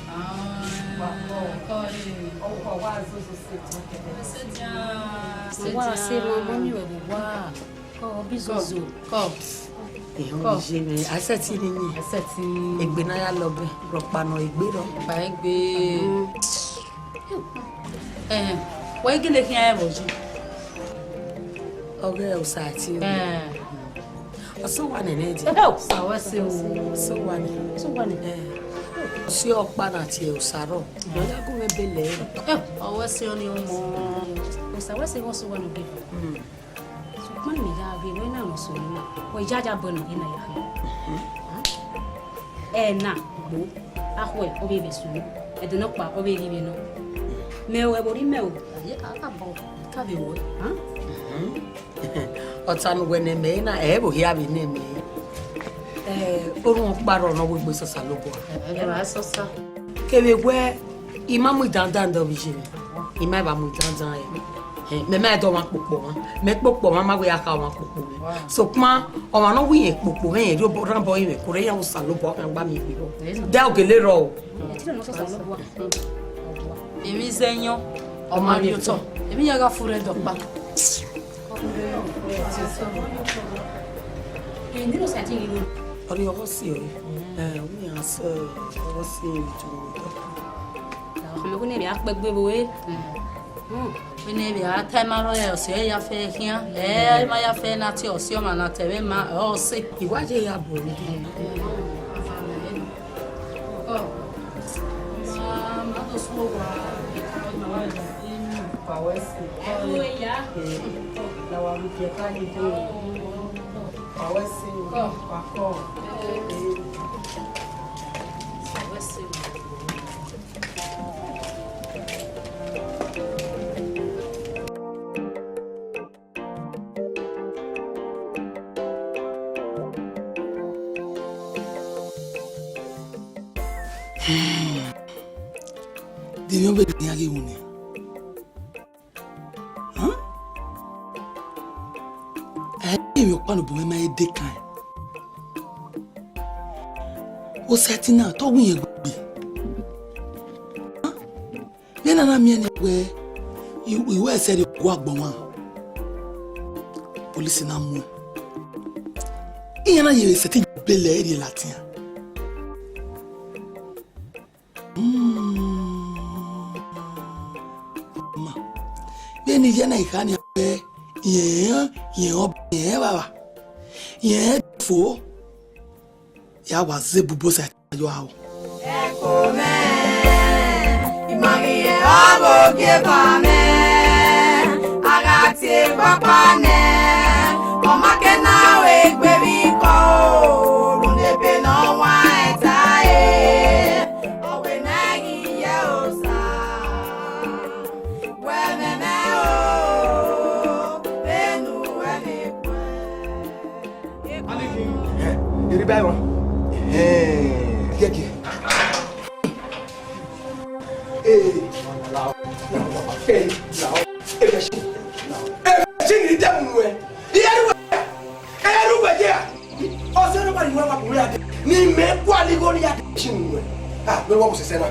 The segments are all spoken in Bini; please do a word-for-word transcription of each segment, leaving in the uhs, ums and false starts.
Ah, kọ e. Ọ wa zozo se tọn kẹdẹ. Se dia. Se dia. Wa se ma mọ ni wẹ wa. Kọ, ọ bi zozo. Kọ. Ehun, kọ. Obiye mwẹ, a sẹtin ni yin. A sẹtin. Egbe na ya lọgbẹ, rhọkpa nọ egbe rọ. Rhọkpa egbe. Mm. Eh, wẹ gele khian ẹvbo yi. Ọghe Osati. Eh. Ọsẹ wa nene dia. Eh, Osa wẹ se o. Ọsẹ wa nene. Ọsẹ wa nene. Eh. Ọsẹ ọkpa na tie Osa rọ. Ọ ya gu mwẹ bele. Eh, ọ wẹ se ọni ọmọ. Osa wẹ se ọsẹ wa nene. Mm. Sokpan mẹ ya ghe wẹ na nọ so nẹ, wẹ ya ya bọ ne ọ ghi na ya khin. Ẹna gbo, akhuẹ ọ vbe vbe sunu, ẹdẹ nọkpa ọ vbe ghi vbe nọ. Mẹ o, ẹvbo rri mẹ o, a ka bọ, ka vbe ruẹ. Ọta ne uwẹ ne mẹ na, ẹ vbe ohia vbe ne mẹ. Ẹ, orhunmwu ọkpa rrọọ ne ọ wegbe sẹ Osanobua. Ẹ ma sọsa. Kevbe wẹ I ma mu idandan dọ vbe iye mwẹ, I ma eva mu idandan ẹre. Ẹ, mẹ ma dọ ọmwa kpokpo mwa, mẹ kpokpo mwa, ma wẹ ya kha ọmwa kpokpo mwẹ. Sokpan ọmwa ne ọ wẹ irẹn kpokpo mwẹ, irẹn rhie obọ rhan obọ mwẹ, ko rre iran Osanobua khian gba miẹn egbe rrọọ. De ogele rrọọ o. Emwi zẹ yọn, ọ ma rhie otọ, emwi ya gha furre dọkpa. Ọ rhie ọghọ si ọre. Ẹ, ọ wẹ iran sẹ ọghọ si ẹre vbe itohan. Ọmọ ne vbe a kpẹgbe vbe ore. Vbene vbe a ta ima rrọọ, ọse ya fẹ khian. Ẹ, ima ya fẹ na tie ọse ọmwa na ta ẹmwẹ ima, ọ sẹ. I wa ye ya bu ẹre. De emwi ọvbehe ne iran ghi ru nẹ? Ẹ i re emwi ọkpa ne obọ mwẹ ma he de kan. Osẹtin na, te ọ wẹ irẹn gbegbe. Vbene a na miẹn nian wẹẹ, I wẹ ẹsẹ rhie gu agbọn ọmwa, polisi na muẹn. Iran na ye vbe sẹtin bele ẹre rhie ladian. Hmm. Ma, vbene I ye na, I kha nian wẹẹ, irẹn, irẹn, irẹn evbavba, irẹn fo, ya wa zẹ ebubo sa yo aro. Ẹko mwẹ, I ma ghi ye ọvbokiekie ba mwẹ, a gha tie kpakpa nẹ, ọ ma ke na ru egbe vbe ikọ o, rhunmwuda ebe ne ọ wan ẹn ta e. Ọ wẹ ne a ghi ye Osa, wẹ mẹmẹ o, vbene uwẹ vbe khuẹ. Eri ba ẹmwẹ. Ẹhẹn. Giẹgiẹ. Ee. Ee. Emẹsin. Emẹsin ni dẹmwẹ nuẹ. Iye ruẹ. Iye ruẹ ye. Ọsẹ ne ọ ma yi wa ma kure ade. Ni mẹ kua ni igho ni ya de si nuẹ. Ah, mẹ wa mu sẹsẹ na.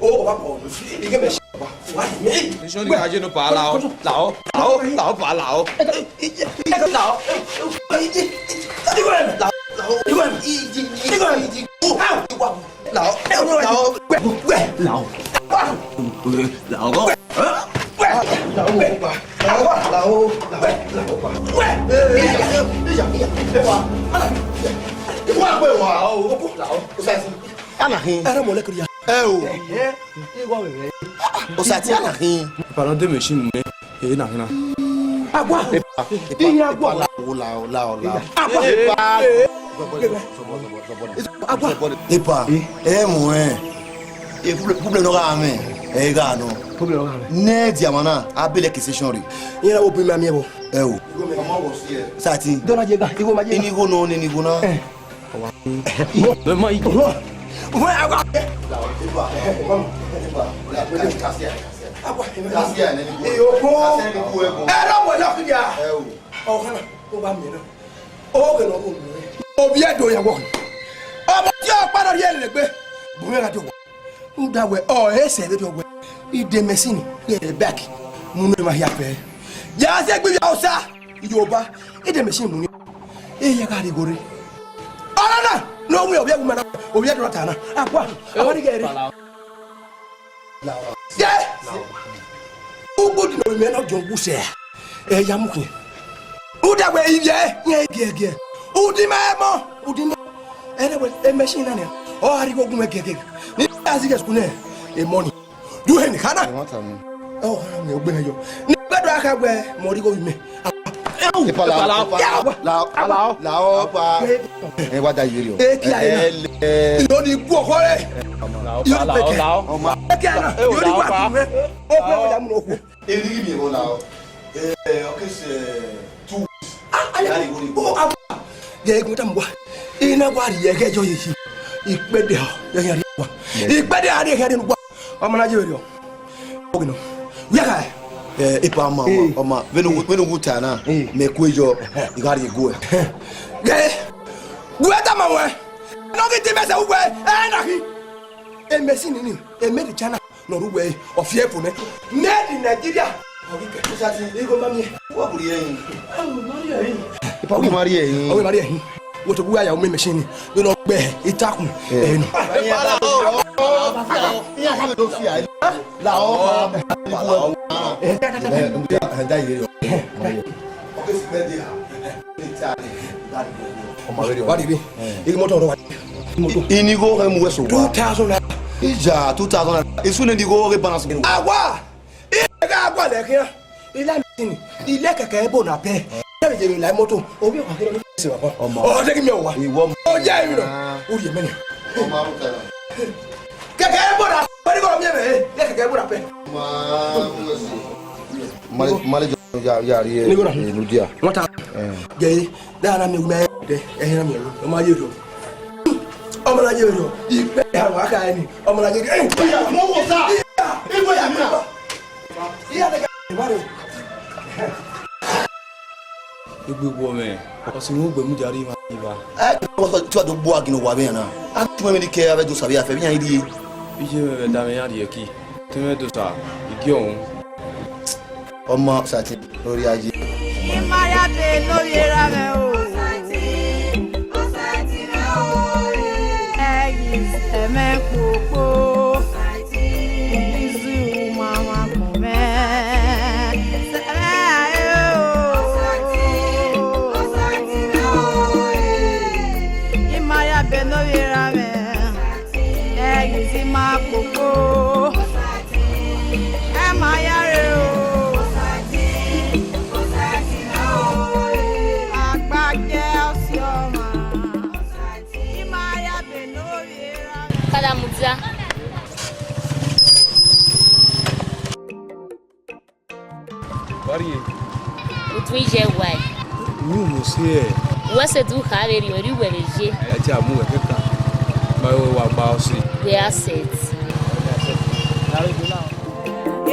O, o ba bọ. Ige mẹ si ba. Wa ni mẹ. Mission ni ka je no pa lao. Lao, lao, lao pa lao. Lao. Lao. Lao. Lao. Lao. Lao. Lao. Lao. Ana hin. Ẹ o. Osati ana hin. Ena hin na. Agua. Epa, epa, iye agua. Epa, lao, lao, lao, lao. Agua. Epa. Epa, ẹ mu ẹ. E problem, problem nọ gha mwẹ. Ẹ gha nọ. Problem nọ gha mwẹ. Nẹ dia mwa na, a bele ke station re. Iye na wo bi ma miẹn vbo. Ẹ o. Sati. Dọna je ga, igho ma je. Ini igho nọ, ini igho na. Ẹ. Ẹ ma yi. Agua. Iyoko. Ẹ rọ wẹ lọkhidia. Ọkhan na, o wa miẹn na. Oghẹ ne ọ ru nẹ. Ovbi Ẹdo ya wọ. Ọmọ tie ọkpa na rhie lele egbe. Bu mwẹ gha die owa. Rhunmwuda wẹẹ, ọ ẹre sẹ vberriọ wẹẹ, I de machine ghe back, mu ne emwa hia fẹ. Ya zẹ egbe ivbi Hausa, Yoruba, I de machine mu ni. E ya gha rhie igho rre. Ọna na, ne ọ wẹ ovbi ẹvbo ima na, ovbi ẹdẹ ọta na. Akua, avbe ni ghẹ rre. Ye! Ugbodi ne ovbi mwẹ ne ọ giẹn uwu sẹ, ẹ ya mu khian. Rhunmwuda wẹẹ ivbi ẹre, rẹn giẹgiẹ. Udin ma ẹmọ, udin ma. Ẹrẹ wẹẹ, e machine na nian, ọ gha rhie igho gu mwẹ giẹgiẹ. Ne I ya zighi school nẹ, emọ ni. Du hẹ ne I kha na? Ẹ wa ta mu. Ọ gha mwẹ ugbẹn yọ. Ne I gbe do a kha wẹẹ, mẹ ọ rhie igho vbe imẹ. Epa lao, epa lao, lao, lao, lao, pa. Ẹ wa da yeri o. Eki aye na. Ẹlẹ. Iyo ni gu ọkhọ rẹ. Iyo ni pẹkẹ. Lao, lao. Eki aye na. Iyo ni wa tu mwẹ. Okhuo ẹvbo ya mu ne okhuo. Eni ghi miẹn vbọ lao. Eh, okay, sir. Two weeks. Ah, aye. Ya ni wo ni. Oh, ah, ah. Ye gun ta mu wa. I na wa rhie ẹghẹ yọ ye yi. Ikpẹdẹ ọ, ya ya rhie wa. Ikpẹdẹ a rhie ẹghẹ rhie ne uwa. Ọmọ na ye vberriọ. Ogino. Wia kha. Eh, epa ọma, ọma, ọma. Vbene u, vbene u wu ta na, mẹ ku yọ, I gha rhie gu ẹ. Ghe, gu ẹ tama wẹ. Nọ ghi te mẹ sẹ uwẹ, ẹ na khi. E machine ni, e made in China, nọ ru wẹ, ọ fi ẹre fo nẹ. Made in Nigeria. Ọ ghi kẹ. Igho ma miẹn. Wa bu rhie ẹyin. Ọ ghi ma rhie ẹyin. Ọ ghi ma rhie ẹyin. Wo to bu ya ya u machine ni. Vbene ọ gbe itakun, ẹ nọ. Iran kha do fi a. La o. Wa rhie, rhie. Igho motor rọ wa. Igho motor. Ini igho ọghe mu wẹ so wa. Two thousand naira. Ija, two thousand naira. Isu ne ni igho ọghe balance. Awa. Ighe a gualọ khian. I la machine, I la kẹkẹ ebo na pẹ. Ẹ vbe ye vbe la motor, ovbi ọkhan kherhe ni se baba. Ọmọ. Ọ de ghi miẹn owa. Iwọ. Ọ ya emwi nọ. U rhie mẹ nẹ. Ọmọ arụta na. Kẹkẹ ebo na, wẹ ni gọ miẹn mẹ, I la kẹkẹ ebo na pẹ. Ọmọ arụta na. Male, male jọ ya, ya rhie. Ni gọ na. Eh, nudia. Wata. Eh. Gẹ, da na mi wu mẹ, de, ẹ hẹn na mi wu. Ọmọ ye do. Ọmọ na ye do. Ikpẹ ya wa kha ni. Ọmọ na ye do. Eh, mo wo sa. Ibo ya mi na. Egbe wọ mwẹ, ọ si mwẹ ugbẹ mu diarẹ ima iva. Ẹ, wọ́n sọ tí wàá tó gbó àgìnà wà bẹ́ẹ̀ náà. A tún ẹ̀mí kẹ́ abẹ́jọ sàbí àfẹ́ bí yàn yín rí. Iye mẹ vbe da mwẹ yan rhie ẹki, te mwẹ do sa, igi ọ̀hún. Ọmọ sàtì lórí ayé. Ima ya be ne ovbi erha mwẹ o. Ẹghi sẹ mwẹ kpokpo. Izu ma mwa gbọn mwẹ. Sẹ mwẹ rae o. Ima ya be ne ovbi erha mwẹ. Ẹghi si ma kpokpo. Ẹ ma ya re o. Agbajẹ ọsiọma. Ima ya be ne ovbi erha mwẹ. Kada mudia. Wa rhie. Utu iye wae. Uwu mo si ẹe. Wẹ sẹ du kha vberriọ, erriọ uwẹ vbe ye. Ẹ tie a mu wẹ kẹkan. Ma wẹ wa gba ọse. Wẹ a set.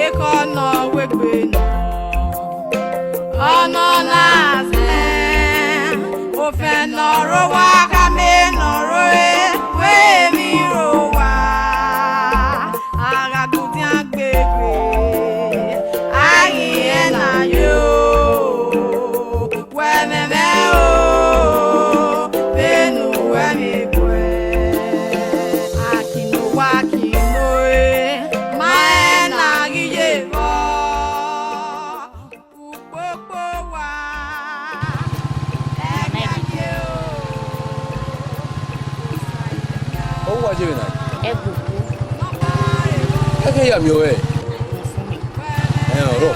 Ekhọe nọ wegbe nọ, ọ nọ na zẹ, ofẹn nọ rre owa, khama nọ rre, wẹ emwi rre owa. A gha gu dian gbegbe, a ghi rẹn na yo. Wẹ mwẹ mwẹ o, vbene uwẹ vbe guẹ. Akinowa, akinoe, ma rẹn na ghi ye vbọ. Ukpokpo wa, ẹ gha ye o. Ọ wa ye vbe na? Ẹgbukhu. Ẹ kẹ ya miẹn ọe. Ẹ ọrọ.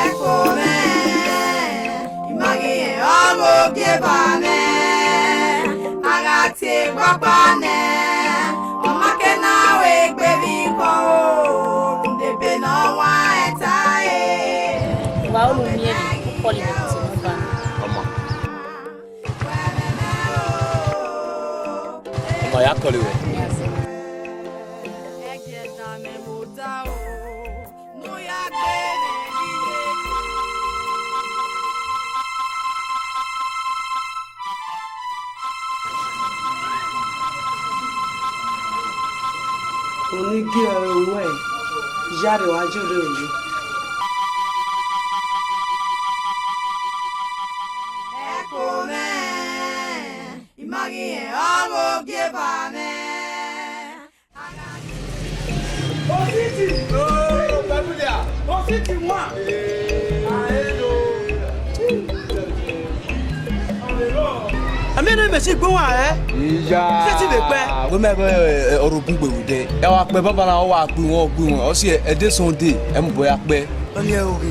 Ẹko mwẹ, I ma ghi rẹn ọghe ogieva mwẹ, a gha tie egbe ọkpa nẹ, ọ ma ke na ru egbe vbe ikhọe o, rhunmwuda ebe ne ọ wan ẹta re. Wa unu miẹn emwi, u call mẹ vbe number. Ọmọ. Ọmọ ya call wẹ. Gie ẹre ruẹ, ya rre wa jẹ rre ru. Ẹko mwẹ, I ma ghi rẹn ọghe ogieva mwẹ. Ositi! Oh, Babulia! Ositi wa! Ahe do! Amẹ ne mẹ si gbe wa ẹ. Iya. Se ti vbe kpẹ. Wẹ mẹ gbe ọrọbun gbe vbe odẹ. Ẹ wa kpẹ baba na, ọ wa gbe wọn, ọ gbe wọn. Ọ si ẹdẹ Sunday, ẹ mu bọ ya kpẹ. Ọni ẹ oghe.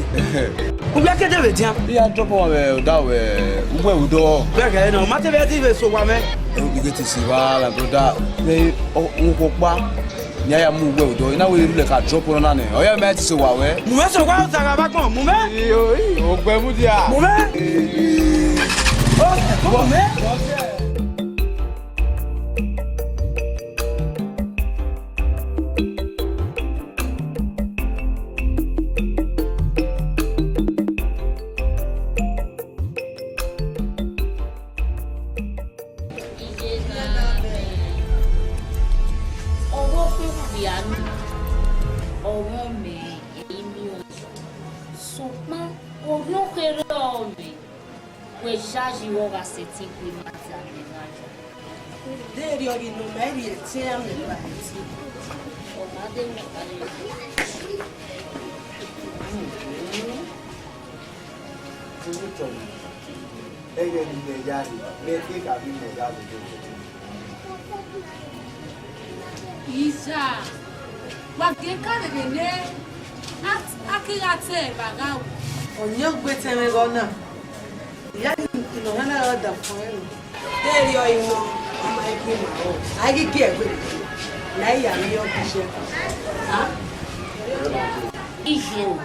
Ugbẹ kẹdẹ vbe dian. Iran drop wọn vbe odaro vbe ugbẹn vbe odọ. Bẹghe nọ, ma te vbe ẹdẹ vbe so wa mwẹ. Ẹ, you get to see wa, my brother. Vbe ọ, n kò kpa. Ni a ya mu ugbẹn vbe odọ. I na wẹ rhulẹ ka drop ọna nẹ. Ọ ya mẹ ti so wa wẹ. Mu mwẹ so wa, Osa gha vbe agbọn, mu mwẹ. Iyo, iyo, ogbẹ mu dia. Mu mwẹ. Osa, mu mwẹ. Iye na mẹ, ọvbokhan okpia ni, ọmọ mẹ, emiọn. Sokpan, orhiọn kherhe ọmẹ, wẹ yayi vbe ọ gha sẹtin gbe ima dia mẹ na ya. De erriọ ghi ne ọ ma rhie ẹtin amẹ ba ẹtin. Ọ ma de wẹ ọkpa rẹ. Ẹghẹ ne imẹ ya rre, mẹ te ka vbe imẹ ya rre. Iza, wa gie ka vbe nẹ, a, a kegha te ẹre vbe agha ru. Ọyẹn gbe tẹn mwẹ ghe ọna, I ya ni nọ hia na ra da fun ẹre. De erriọ imọ, ọ ma i gu ima ro, a i ghi gie ẹre vbe, ne a i ya miẹn ọgishẹ. A? Iye o,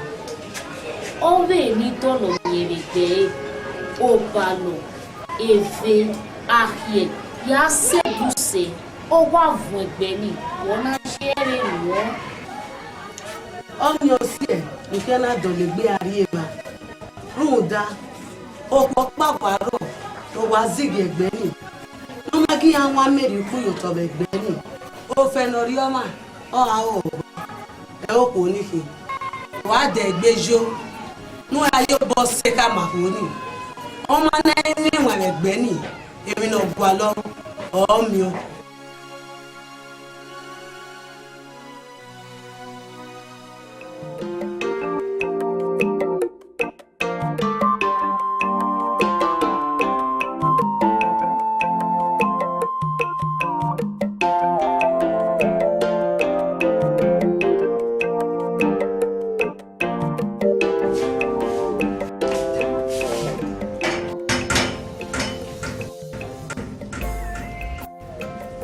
ọ vbe ne I dọlọ miẹn vbe egbe ẹre, obalọ, eve, akhiẹ, ya sẹ ẹdusẹ, ọ wa vuọn egbe ni, wẹ ọ na ye ẹre ruẹ. Ọni ọ siẹ ne I khian na dọlegbe a rri emwa, rhunmwuda okhuo ọkpa wa rrọọ ne ọ wa zighi egbe ni, ne ọ ma ghi iran wan amẹ rhie ukhu ye otọ vbe egbe ni, ofẹ ne ọ rri ọmwa, ọ gha ho ọghọ. Ẹ okhuo ni khin, wa dẹ egbe yo, ne uwẹ gha ye obọ sẹ khama okhuo ni, ọ ma na emwi ẹwaẹn vbe egbe ni, emwi ne ọ gualọ, ọ miẹn.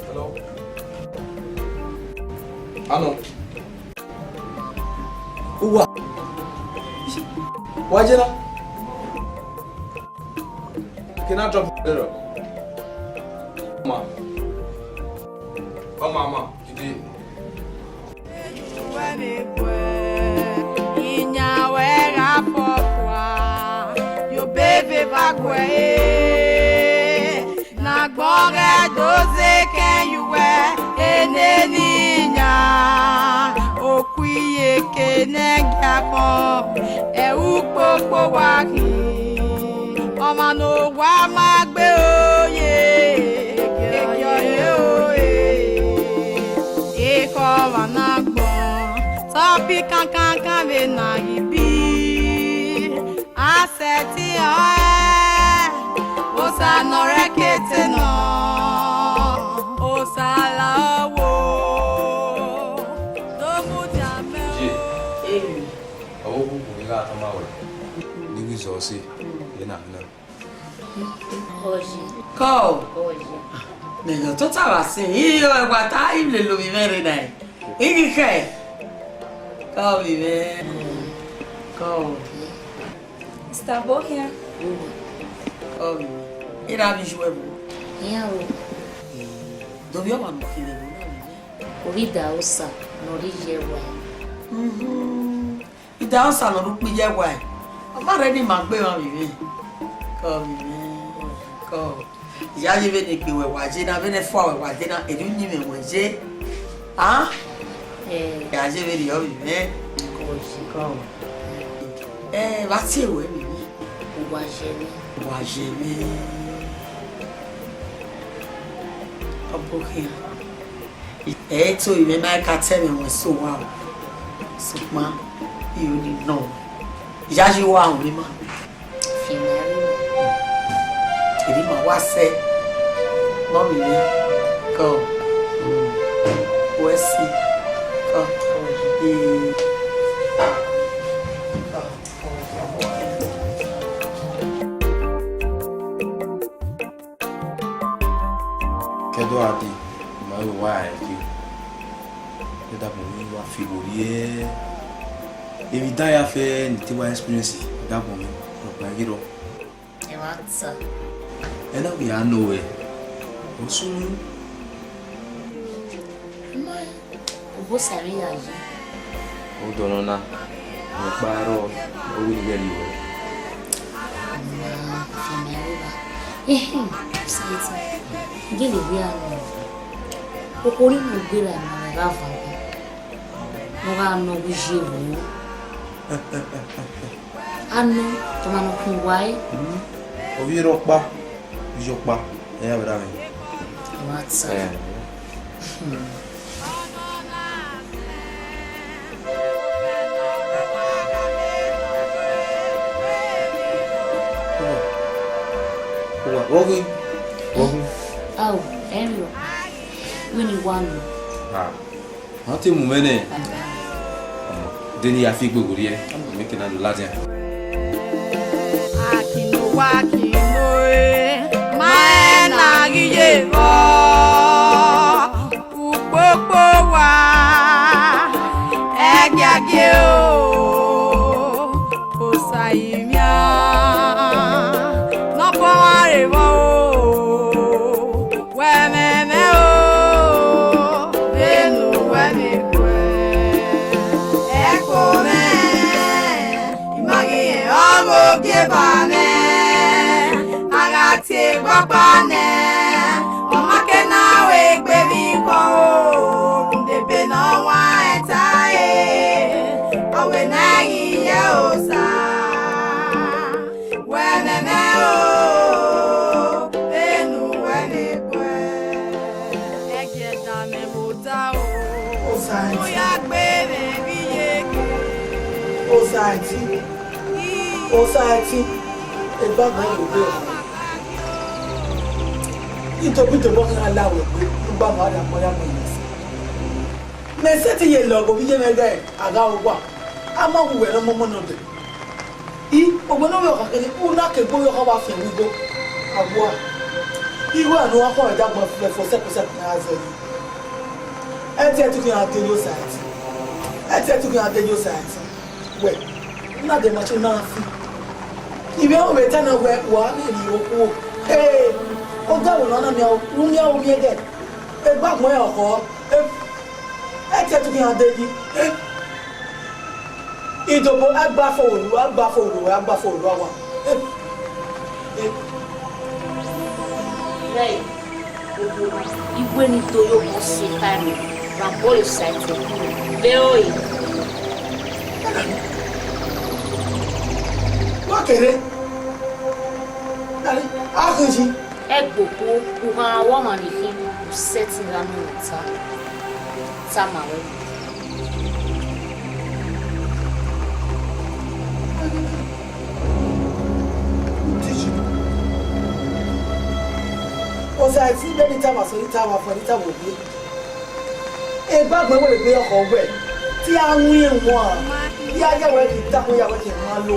Hello? Anọ. Uwa. Wa je na. Can I drop the error? Ma. Ọ ma, ma, jide. Iyan wẹ gha fọ fua, yo bebe va guẹ e. Ne agbọn ghẹ do ze kẹn ye uwẹ, eneni yan, okhuiyeke ne ẹgiakhọn, ẹ ru ukpokpo wa khin, ọmwa ne owa ma gbe ore, ekiọye ore, ekhọe ọmwa ne agbọn, tọpi kankankan vbe na ghi bi. A sẹtin ọnrẹn, Osa ne ọ rẹn kete nọ, Osa la ọ wo, do mudia mẹ o. Iye, ọvbokhan okhuo ne I gha tama ruẹ, ne I ru izọ ọse, vbe na na. Ọye. Kọ. Ọye. Mẹ ghe otota vbe asin, I rọ ẹwa ta, I lele ovbi mwẹ rre na. I ghi khẹ. Kọ ovbi mwẹ. Kọ. Mister Bohia. Kọ ovbi mwẹ. I ra vbe yu ẹvbo. Iran o. Do vbe ọmwa ne ọ khin vbe ẹvbo na vbe mwẹ? Ovbi Idaosa ne ọ rre iye ẹwae. Mhm. Idaosa ne ọ rre ukpo iye ẹwae. Ọ ma rre ne ima gbe emwa vbe mwẹ. Kọ vbe mwẹ. Kọ. Iyayi vbene egbe wẹ wa ye na, vbene ẹfua wẹ wa ye na, erriọ uyinmwẹ wẹ ye. A? Eh. Ya je vberriọ vbe mwẹ. Kọ. Ẹ, vbe a tie ruẹ vbe mwẹ? Uwa ye mwẹ. Uwa ye mwẹ. Ọ bọ khian. Ẹ, to vbe mwẹ ma ka ta ẹmwẹ ruẹn sẹ owa o. Sokpan, I ru ni nọ. Iyayi uwa ru mwẹ ma. Fian mwẹ. Erriọ ima wa sẹ. Mummy mwẹ. Kọ. Wẹ si. Kọ. Ee. Kọ. Ke ẹdẹ ọre a dee, ima i ru owa ẹre ke. Ọ dagba mwẹ, wa fi igho rhie. Emwi dan ya fẹ ne I te wa experience, ọ dagba mwẹ, ọ gba ghe rrọọ. Ẹ wa ta. Ẹ na vbe a nọ ruẹ, ọ sunu. Ma, Obosa vbe ya yi. Odọ nọ na, ọkpa rrọọ, ọ wẹ ne I ghẹ rhie ruẹ. Ọma, fian mwẹ vbe evba. Ehem, Saiti, gele wẹ a nọ. Okhuo ni mu gberra ma mwẹ gha van. Ne ọ gha nọ vbe iye vbo. Anọ, tọmwa ne ọ khin uwa ẹre. Ovbi erha ọkpa, iye ọkpa, ẹ ya vbe ra mwẹ. Ọ wa ta. Ẹ. Uwa, uwa, vbọ ghi, vbọ ghi. Ao, ẹ rọ. Vbene I wa nọ. Ah. Ọ te mu mwẹ nẹ. De ne I ya fi igbe werriẹ, mẹ ke na do ladian. Akinowa akinoe, ma ẹna ghi ye vbọ, ukpokpo wa, ẹgiagie o, Osa imian, ne ọ bọ ọnrẹn rre vbọ o. Wẹ mwẹ mwẹ o, vbene uwẹ vbe guẹ, ẹko mwẹ, I ma ghi rẹn ọghe ogieva mwẹ, a gha tie egbe ọkpa nẹ, ọ ma ke na ru egbe vbe ikhuo o, rhunmwuda ebe ne ọ wan ẹn ta e, ọ wẹ ne a ghi ye Osa. Wẹ mwẹ mwẹ o, vbene uwẹ vbe guẹ, ẹgiẹdamwẹ vbe ota o. Osaẹtin. Osaẹtin. Osaẹtin. Egbe agbọn vbe odẹ. Itobi itobi ọkhan la wẹ gbe, ugba ma da kpọnmwẹ ya mẹ iyẹn sẹ. Mẹ sẹtin ye lọghe ovbi iye mwẹ ghe a gha ru owa, a ma wu wẹ ne ọmọmọ nọ dẹ. I, ogbẹnẹ ovbi ọkhan kherhe, u na ke gbe ovbi ọkhan wa fian vbe igho. A wua. Igho a ne uwa khọ ẹre agbọn fẹ fo sẹkosẹko ne a zẹ yi. Ẹtiẹtu khian de ye Osaẹtin. Ẹtiẹtu khian de ye Osaẹtin. Wẹ, u na de ma te u na fi. Ivbi ẹmwẹ ta na wẹ, wa vbe rhie okhuo. Ee, odaro ne ọ na miẹn, u miẹn, u miẹn dẹ. Egbe agbọn rẹn ọkhọ. Ee. Ẹtiẹtu khian de yi. Idobo, a gba fo ru, a gba fo ru, a gba fo ru awa. Rẹi, iwe ni do yo bọ si tae, ra bọ yo sa ẹtin. Vbe ore. Wa kere. Dale, a khin yi. Ẹgbokpo, u gha rẹn ọmwa ni khin, u sẹtin gha miẹn ọta. Tama ruẹ. Osaẹtin, vbene I tama sẹ, I tama fẹ, I tama owie. Egbe agbọn wẹ egbe ọkhọ wẹ, te a winna wan, ya ya wẹ ghi dakhun ya wẹ ghi ma lo.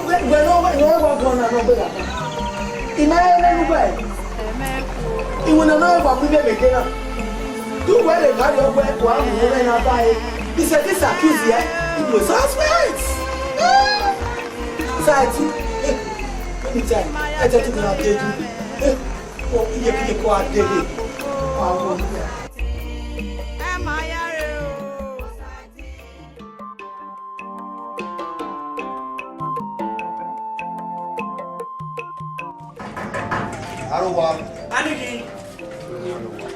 Wẹ, wẹ ne ọ, wẹ ne ọ wa guan na nọ gbe gha. I ma rẹn ne uwẹ. Iwinna ne ọ wa gu imẹ vbe eke na. Do uwẹ rhe gha rrie ọghe wa mu mwẹ na ba ẹre. He said this accuse here, it was suspect. Osaẹtin. Let me tell you, I tell you, I tell you. Oh, iye kí iye kó a dé lé. Àwọn olùkọ́. Arowa. Anigi.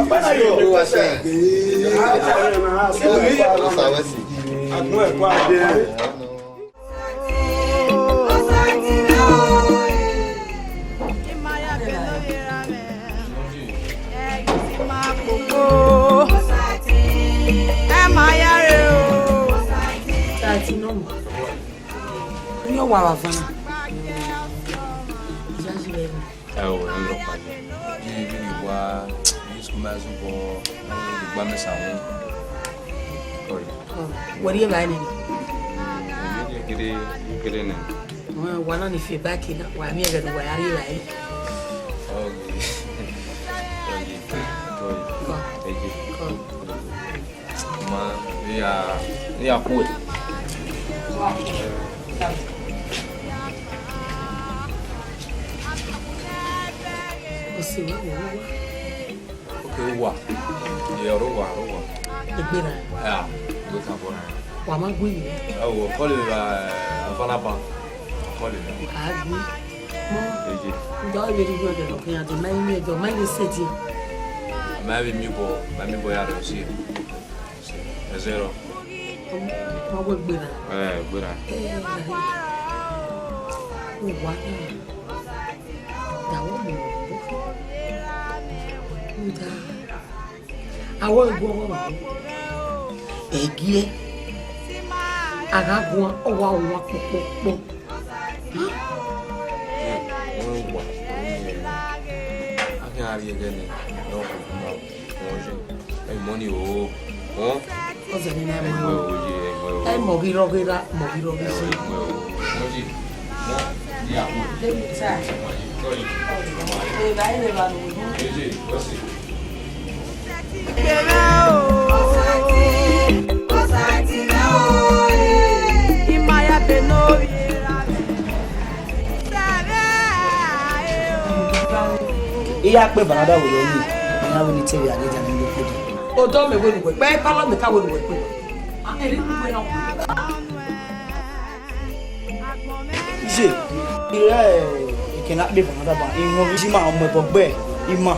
Ọkpa na yo. Owa sẹ. Owa sẹ. Agbọn ẹkọ adẹ. Ẹ o, ẹ rọ kpa. Vbe, vbe wa, vbe school ma zobọ, vbe gba mẹ sa wọn. Sorry. Wẹ rhie evbare nene? Vbe kere, kere nẹ. Wa na ni fi back na, wa miẹn ẹghẹ ne uwa ya rhie evbare. Okay. Okay. Sorry. Thank you. Ma, ne ya, ne ya kue. Ọse wa, wa, wa. Okay, uwa. Ye ọre uwa, ọre uwa. Egbe na. Ya, egbe kan bọ na. Wa ma gui yi. Ẹ wo, call you, uh, Avanaba. Call you. A gui. Mo. Eje. Ndo vbe ri gbe do ke ya do, ma yi mi do, ma yi se ti. Ma vbe mi bọ, ma mi bọ ya do si. Ẹzẹrọ. Ọ wẹ gberra. Ẹ, gberra. Ẹ, uwa na. Da wẹ mu. Uda. Awọ iguọ wọ. Ẹgiẹ. A gha guan, ọ wa wan kpọkpọkpọ. Wẹ wa. A khian rhie ẹghẹ nẹ, ne ọ khuọma. Ẹ mọ ni o. Ọ. Ọ zẹ ne I na ẹ mọ. Ẹ mọ ghi rọ ghe ra, mọ ghi rọ ghe. Ẹ mọ o. Mọ ji. Mọ. Ni a. Sorry. Ẹ ba ẹ ba no. Eje, what's it? I ya kpe Vanada vbe odọ nii, I na wẹ ne I te vbe a ghi dia ne I kpe. Odọ mẹ wẹ ne uwẹ kpe, ẹ palọ mẹ ka wẹ ne uwẹ kpe. A kere ne uwẹ na. Iye, I re eke ne a kpe Vanada ba, I wọn vbe ima, ọ mu ẹbọ gbe ima.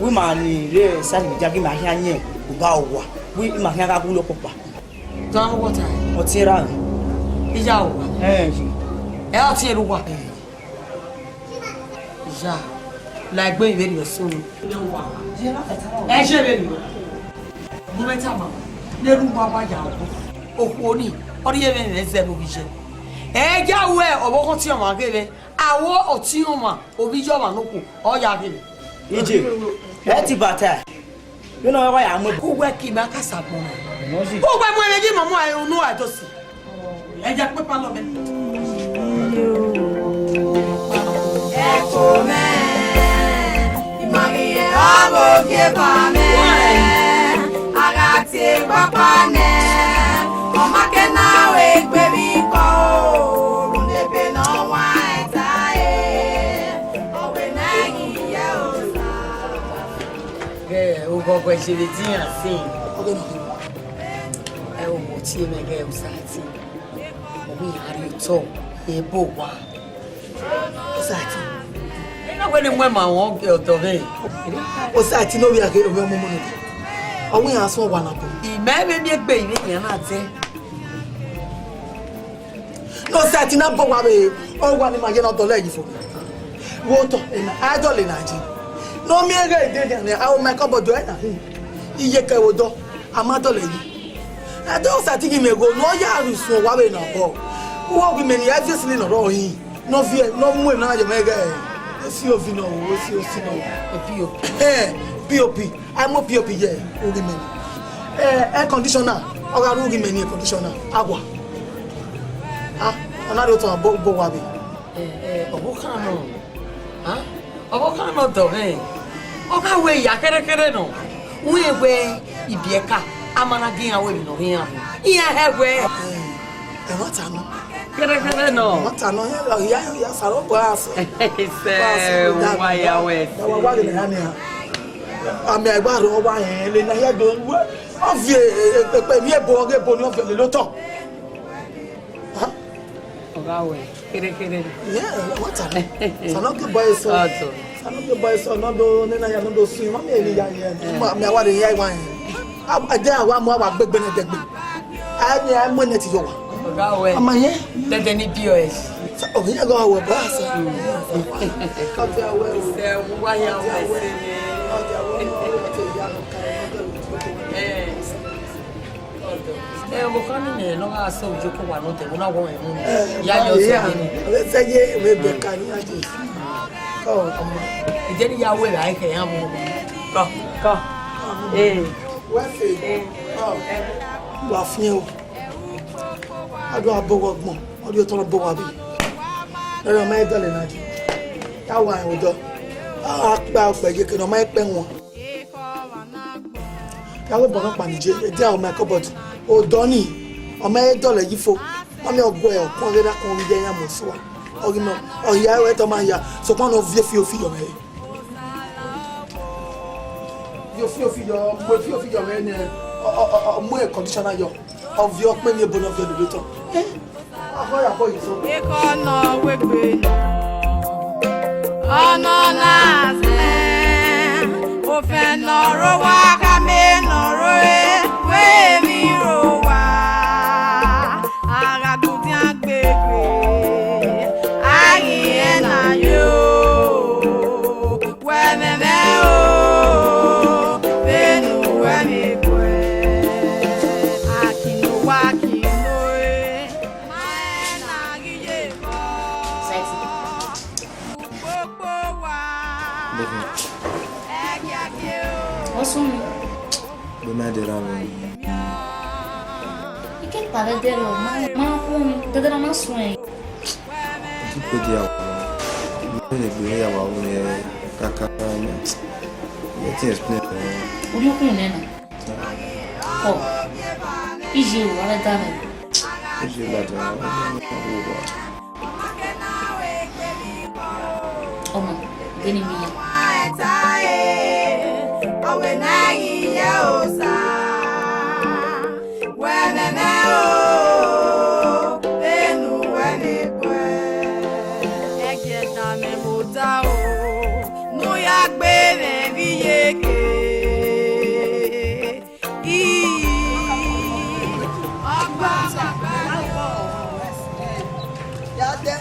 Wẹ ima ni rre side vbe dia ghe ima khian yẹn uba owa, wẹ ima khian gha gu lọ kpokpa. Dọ wọta. Ọtẹn ra. Iya owa. Ẹ, iye. Ẹ ọtẹn erha uwa. Ya, la egbe vberriọ sunu. Ẹ je vberriọ. Gu mwẹ tama, ne erha uwa wa ya okhuo. Okhuo ni, ọ rhie mwẹ mwẹ zẹ ne ovbi iye. Ẹ ya ruẹ ọvbokhan ọtiọnmwa ghe mwẹ, aro ọtiọnmwa ovbi iye ọmwa ne okhuo, ọ ya ghe mwẹ. Iye, ẹ ti bata. Vbene ọ wa ya mu uwẹ ki ma ka sa agbọn na. Uwẹ mu ẹmwẹ ye imọmọ unu Adosi. Ẹ ya kpe palọ mẹ. Ẹko mẹ, I ma ghi ye ọmọ ogieva mẹ, a gha tie kpakpa nẹ, ọ ma ke na ru egbe vbe ikọ o, rhunmwuda ebe ne ọ wan ẹn ta e, ọ wẹ ne a ghi ye Osa. Ghẹ, oghọghọ ẹzẹvbe te iran sẹ. Ọghe nọ khin. Ẹ, owo tie mwẹ ghẹ Osa tie. Ọ wẹ iran rhie otọ, ebo owa. Osa tie. Ena wẹ ne mu ẹn ma wọn ọdọ mwẹ. Osa tie ne ovbi a ghe ovbi ọmọ ọmọ nọ. Ọ wẹ iran sẹ owa na bọ. Imẹ vbe miẹn egbe ivbi iran na zẹ. Ne Osa tie na bọ owa vbe owa ni ma ye ne ọ dọlọ yi fo. Vbe otọ ena, a dọlọ ena je. Ne ọ miẹn ghẹ dede ne a o ma kọbọ do ẹna hin. Iye kẹ vbe odọ, a ma dọlọ yi. Ẹdẹ Osa tie ghi miẹn igho ne ọ ya rhie usun owa vbe na bọ. Uwẹ ghi mẹ ni obviously ne ọ rrọọ hin. Ne ọ viẹ, ne ọ mu ena ye mwẹ ghẹ. Esi ovi nọ o, esi osi nọ o. P O P. Ẹ, P O P. A mu P O P ye urhi mẹ ni. Eh, air conditioner, ọ gha ru urhi mẹ ni air conditioner. Awa. Ah, ọ na rhie otọ bọ, bọ owa vbe. Eh, eh, ọvbokhan nọ. Ah, ọvbokhan nọ dọ, eh. Ọ gha wẹ ya kẹrẹkẹrẹ nọ. Uwẹ wẹ ibiẹka, a ma na gi iran wẹ emwi ne ọ rre iran. Iran hẹ wẹ. Eh, ẹmwata nọ. Kẹrẹkẹrẹ nọ. Ẹmwata nọ, ya, ya, ya, saro bọ asẹ. Sẹ, wa ya wẹ. Wa, wa, wa, ghe ne ya nia. Amẹ a gba rhọ wa rẹn, lena hia do wẹ, ọ viẹ, e, e, ekpẹvbiẹ ebo ọghe ebo ni ọ viẹ lele otọ. Ha? Ọ gha wẹ, kherhe kherhe. Yeah, what a, Sanogo boy so. Ọdọ. Sanogo boy so, nọ do, nena hia nọ do sun, ma mi eri ya ye. Ma, mi a wa re ya wa ye. A, a de a wa mu a wa gbegbe ne dẹgbe. A ni a mu ne ti yo wa. Ọga wẹ. Ama ye. Dẹdẹ ni P O S. Sa, o ya go wa ba sa. Ka ti a wẹ o. Sẹ, wa ya wẹ sẹ. Ka ti a wẹ o, o ti ya no ka. Eh. Eh, ọvbokhan ni nẹ, ne ọ gha sẹ ojoko wa nọ tẹ, ne ọ na wọ ẹmwẹ unu. Eh, ya yọ sẹ ye ni. Sẹ ye, vbe bẹka ni a je. Ọ, ọmọ. Ẹ jẹ ne I ya wẹ ra, ẹ khẹ ya mu. Kọ, kọ. Eh. Wẹ fe. Ọ. Wa fiẹn o. A do abo wọ gbọn, ọ rhie otọ na bọ owa vbe. Ẹre ọ ma dọlọ na je. Ya wa rẹn odọ. A kpa ọkpẹ ye ke ne ọ ma kpẹ wọn. Ya wẹ bọ nọkpa ni je, e dia ọ ma kọbọd. Odọ ni, ọ ma dọlọ yi fo. Ọ ma ọguẹ ọkọn ghe da kọn vbe iye ya mu sua. Ọ ghi nọ, ọ hia ẹtọ ma hia, sokpan ne ọ viọ fiofiyọ mwẹ. Viọ fiofiyọ, mu fiofiyọ mwẹ nẹ, ọ, ọ, ọ, ọ, mu conditioner yọ. Ọ viọ ọkpẹn ni ebo ne ọ viọ lele otọ. Eh, ọ ya kọ yi so. Ekọ nọ wegbe nọ, ọ nọ na zẹ, ofẹn nọ ro wa khama nọ ro e, wẹ emwi ro wa, a gha gudian gbegbe, a ghi rẹn na yo. Wẹ mẹmẹ o, vbene uwẹ vbe guẹ, a kin ne owa kin ne ore, ma rẹn na ghi ye vbọ. Sexy. Ukpokpo wa. Baby. Ẹgiẹgiẹ o. What's wrong? Be my dear, I'm Ike kpare dẹrọ, ma, ma khuọnmwi, dẹdẹrẹ ma suẹn. Otu kpedi awa, ne egbe ne ya wa wu ne kaka ne, let me explain. Uri okun nẹ na. Ọ, iye o, avẹ da mẹ. Iye ladian, ọ, ọ, ọ, ọ. Ọmọ, vbene I miẹn. Ẹta e, ọ wẹ ne a ghi ye Osa. Wẹ mẹmẹ o, vbene uwẹ vbe guẹ. Ẹgiẹta mẹ vbe ota o, ne u ya gbe mwẹ vbe iyeke. Ii, ọgba ọgba. Ya dẹ.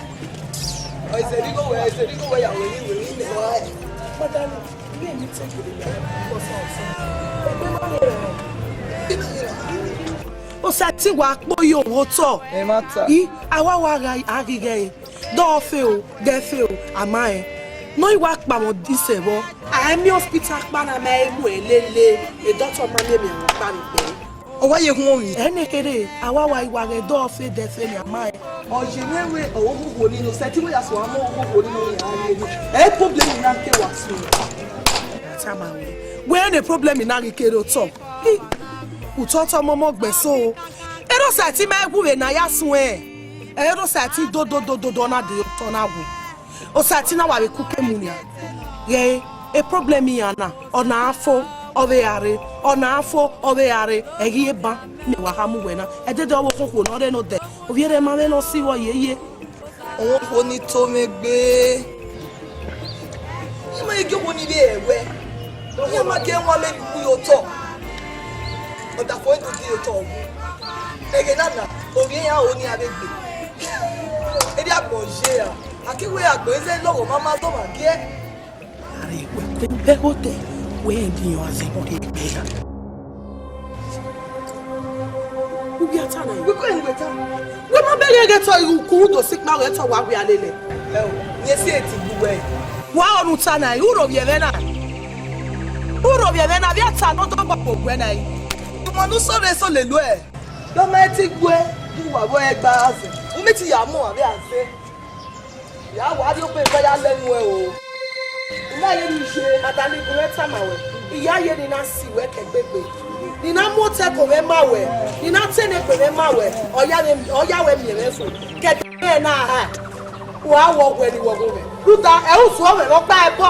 Osẹtin wa kpo yo vbe otọ. Ẹ ma ta. I, a wa wa gha a ghi ghẹ re. Dọ fe o, dẹ fe o, a ma rẹn. Ne ọ i wa kpa mwẹ odisẹ vbọ. A i miẹn hospital kpa na ma i mu ẹn lele, e doctor ma miẹn mẹ ọkpa vbe ikpẹre. Ọ wa ye khuọnmwi. Ẹnẹ kherhe, a wa wa i wa ghẹ dọ fe dẹ fe ne a ma rẹn. Ọ ye mwẹ wẹ ọghoghogho ni nọ, sẹtin wẹ ya so a mu ọghoghogho ni nọ, ya ye ni. Ẹ problem na ke wa so. Tama wẹ, wẹ ne problem na ghi kere otọ. Hi, utọtọ mọmọ gbe so. Erha Osẹtin ma wu vbe ne a ya suẹn. Erha Osẹtin dododododo na de otọ na wu. Osẹtin na wa vbe kuke mu nian. Ghẹ e problem iran na, ọ na fo, ọ vbe ra rre, ọ na fo, ọ vbe ra rre, ẹ ghi ban ne wa kha mu wẹ na. Ẹdẹdẹ ọvbokhan okhuo ne ọ rre nodẹ, ovbi erha ma vbe ne ọ si vbọ yeye. Ọvbokhan okhuo ni to mwẹ egbe. I ma i gie okhuo ni vbe rẹ wẹ. Iran ma gie wan mẹ gu ye otọ. Ọdafẹn do gie otọ wu. Ẹghẹ na na, ovbi iran ro ne iran vbe gbe. Erha agbọn ye ra. A ke wẹ agbọn eze lọghọ ma ma dọmwa giẹ. Are wẹ kue bẹghe odẹ, wẹ rẹn ne iran zẹ vbọ rhie egbe ra. Uwia ta na, wẹ kue ne wẹ ta. Wẹ ma bẹghe ẹghẹ tọ, u ku do sikpa wẹ tọ wa wia lele. Ẹ o, ne si eti gbu wẹ. Wa ọnu ta na, u ro vbiẹ mwẹ na. U ro vbiẹ mwẹ na, vbe a ta ne ọ dọ gbọgbọ wẹ na. Ọmọ ne u sọrọ eso lele uẹ. Dọmẹ ti gbuẹ, du wa vbe ẹgba azẹ. U mi ti ya mu avbe azẹ. Ya wa rhie ogbe gba ya lẹ nuẹ o. I na ye ni ye, ada ni gun mwẹ tama wẹ, I ya ye ni na si wẹ ke gbegbe. Ni na mu otọ ẹko mwẹ ma wẹ, ni na te ne egbe mwẹ ma wẹ, ọ ya wẹ, ọ ya wẹ miẹn mwẹ fo. Ke ẹdẹ mwẹ na ha, wa wọ wẹ ni wọ gho mwẹ. Rhunmwuda, ẹ usu ọmwẹ vbe ọkpa ẹbọ.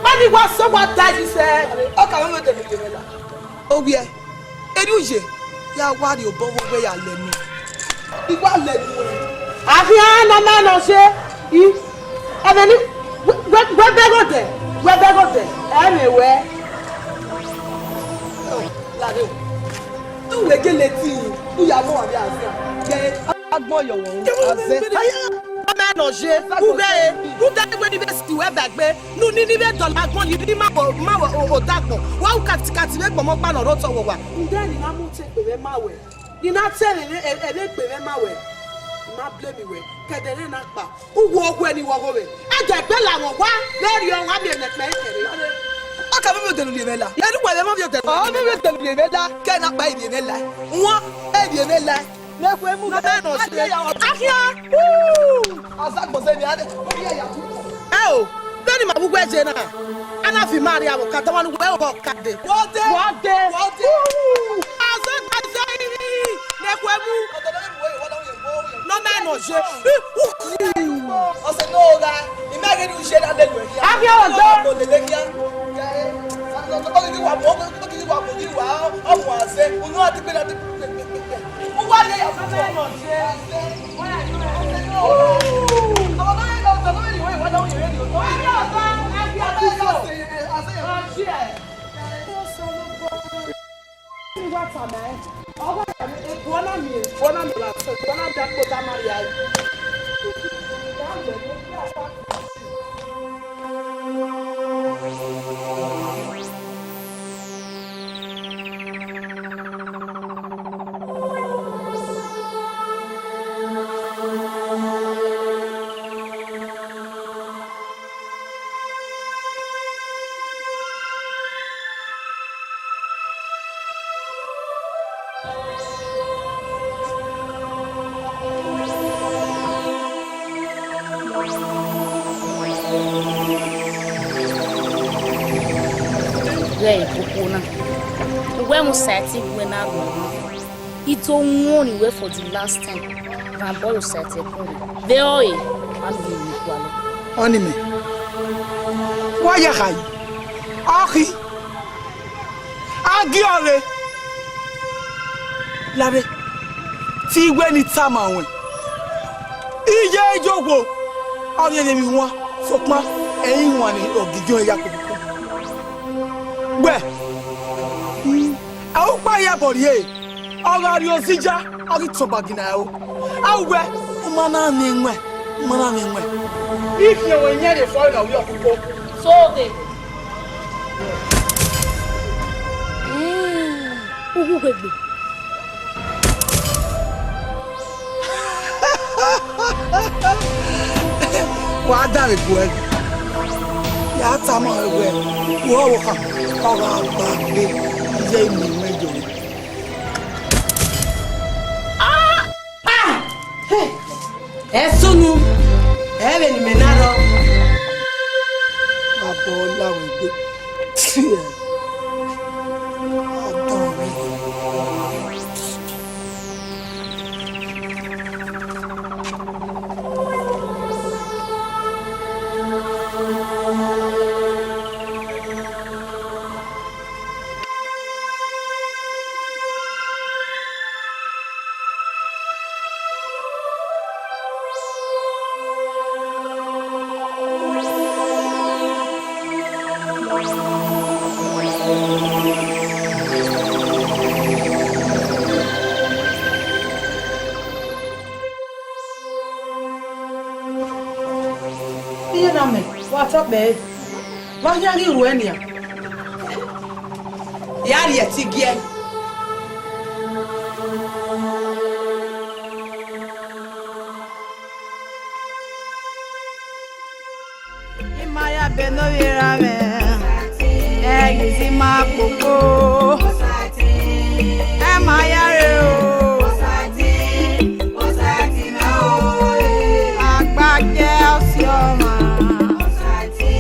Ma ni wa sẹ wa da yi sẹ. Ọ ka mwẹ mwẹ de mi ye mwẹ la. Ovbiẹ, erriọ uye, ya wa rhie obọ vbe ogbe ya lẹ nuẹ. I wa lẹ nuẹ. A khian ne ọ ma nọ ye, i, ẹmwẹ ni, wẹ, wẹ, wẹ bẹghe odẹ, wẹ bẹghe odẹ, ẹ mẹ wẹ. Lare o. Tu wẹ gele ti, u ya mu avbe azẹ. Gẹ agbọn yọ wọ, azẹ. Ọ ma nọ ye, u ghe, u ghe wẹ ni vbe si wẹ ba egbe. Nu ni ni vbe dọlọ agbọn yi ni ma wẹ, ma wẹ o, odagbọn. Wa ru katikati vbe gbọmọ ọkpa ne ọ rre otọ wẹ owa. Nde ni na mu te egbe mwẹ ma wẹ. Ni na te ẹmwẹ, ẹmwẹ egbe mwẹ ma wẹ. I ma blame wẹ. Ke ẹdẹ rẹ na kpa. U wọ ọghuẹ ni wọ gho mwẹ. Ẹdẹ egbe la mwẹ owa. Vbe rriọ wa miẹn ne ẹkpẹ kẹre. Ọ ka vbe ovbi odẹ ne u rhie mwẹ la. Ẹ ne uwẹ vbe ovbi odẹ ne u rhie mwẹ la. Ọ vbe ovbi odẹ ne u rhie mwẹ la. Ke ẹ na kpa, I rhie mwẹ la. Wọn, ẹ rhie mwẹ la. Ne khuemu. Nọ mẹ nọ se. Akhia. Azagbọn zẹ vbe a rre, ovbi ẹre ya tu. Ẹ o, vbene ima vbe uwu ẹzẹ na, a na fi ima rrie avbe ọkada, ma ne uwẹ ọghọ ka dee. Wọ dee. Wọ dee. Wọ dee. Azagbọn zẹ iri, ne khuemu. Nọ mẹ nọ ye. Ọse ne ọ gha, I ma ghe ne u ye na lele ẹre hia. Akhia, wọ dee. Ọ lele hia. Ọ ghi wa mu, ọ ghi wa mu, ọ ghi wa, ọ mu azẹ, unu a ti gbe na ti. Uwa ye ya fufọ. Ghẹ okhuo na, uwẹ mu Osẹtin wẹ na rhuọmwa. I do warn wẹ for the last time, rhan obọ ye Osẹtin ẹkun rre. Vbe ọre, a miẹn emwi gualọ. Ọni mẹ, wa ya kha yi, ọ khin. A gie ọre. Lavbe, te I wẹ ne I tama ruẹn. Iye ye ohwo, ọ rhie ne emwi huan, sokpan ẹ i huan ne ọ gidiọn ya koko. Wẹ, a ukpa ya bọ rhie, ọ gha rrie ozija, ọ ghi tọn gba gina ẹro. A wẹ, u ma na miẹn ẹwẹn, u ma na miẹn ẹwẹn. I khian wẹ iyẹn rhie fọre ne ọ vbiẹ ọkoko. So de. Uwu egbe. Wa danmwehọ ẹre, ya tama ruẹ wẹẹ, uwẹ ọvbokhan, ọ gha gba gbe iye imẹ mwẹ yọ. Ah! Ah! Hey! Ẹ sunu, ẹ vbe ne imẹ na rrọọ. Abọ la wẹ egbe. Tie. Adan mwẹ. Iye na mẹ, wa tọ kpẹre. Vbe a khian ghi ruẹ nian? Ya rhie ẹtin giẹ. I ma ya bẹn ne ovbi erha mwẹ, ẹ ghi zẹ ima kpokpo. Ẹ ma ya rre o. Agbajẹ ọsi ọmwa.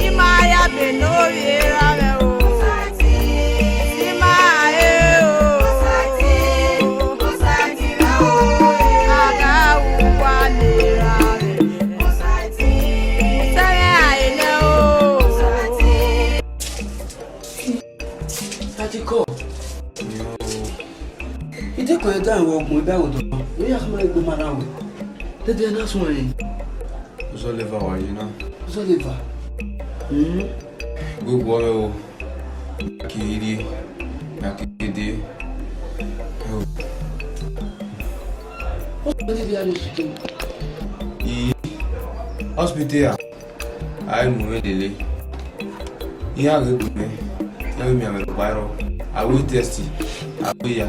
I ma ya bẹn ne ovbi erha mwẹ o. I ma he o. A gha ru uwa ne erha mwẹ. Sẹ mwẹ a he nẹ o. Tachikọ. Ideko ẹdan vbe ọgbọn iba ẹvbo dọ, ne ọ ya khama egbe ma na wẹ. Dede na suẹn ẹre. Uzọleva wa ye na. Uzọleva. Hmm. Gbogbo ọmọ ẹvbo, a ke rrie, a ke dede. Ọ sẹ ne a rrie hospital. I hospital a? A i mu mwẹ lele. Iran ghe gbe mwẹ, iran wẹ miẹn mwẹ rhọkpa rrọọ. A wẹ test, a wẹ ya,